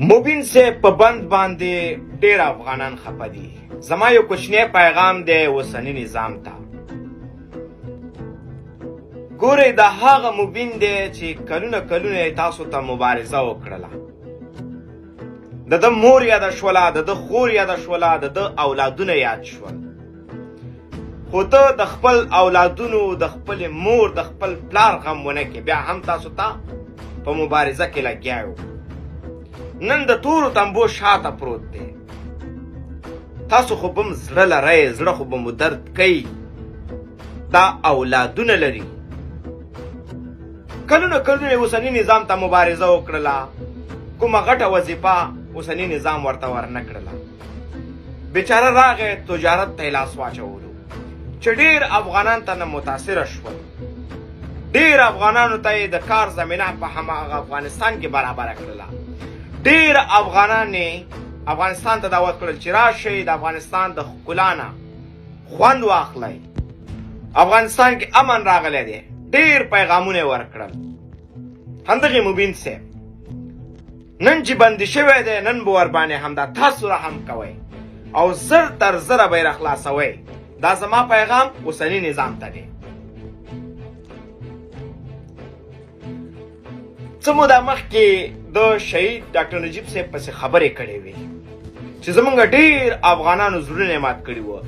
مبین صاحب په بند باندې ډیر افغانان خپه دي. زما یو کوچنی پیغام دی اوسني نظام ته. ګورئ، دا هغه مبین دی چې کلونه کلونه یې تاسو ته مبارزه وکړله. د ده مور یاده شوله، د ده خور یاده شوله، د ده اولادونه یاد شول، خو ده د خپل اولادونو، د خپلې مور، د خپل پلار غم ونه کړي، بیا هم تاسو ته په مبارزه کې لګیا یو. نن د تورو تمبو شاته پروت دی. تاسو خو به هم زړه لرئ، زړه خو به مو درد کوي. دا اولادونه لري، کلونه کلونه اوسني نظام ته مبارزه وکړله، کومه غټه وظیفه اوسني نظام ورته ورنه کړله. بیچاره راغی، تجارت ته یې لاس واچولو چې ډېر افغانان ته نه متاثره شول. ډېر افغانانو ته یې د کار زمینه په هماغه افغانستان کې برابره کړله. ډېر افغانان یې افغانستان ته دعوت کړل چې راشئ، د افغانستان د ښکلا نه خوند واخلئ، افغانستان کې امن راغلی دی. ډېر پیغامونه یې ورکړل. همدغې مبین صاحب نن چې بندي شوی دی، نن به ورباندې همدا تاسو رحم کوئ او زر تر زره به یې راخلاصوئ. دا زما پیغام اوسني نظام ته دی. څه موده مخکې د شهید ډاکټر نجیب صاحب پسې خبرې کړې وې چې زمونږ ډېر افغانانو زړونه یې مات کړي وو.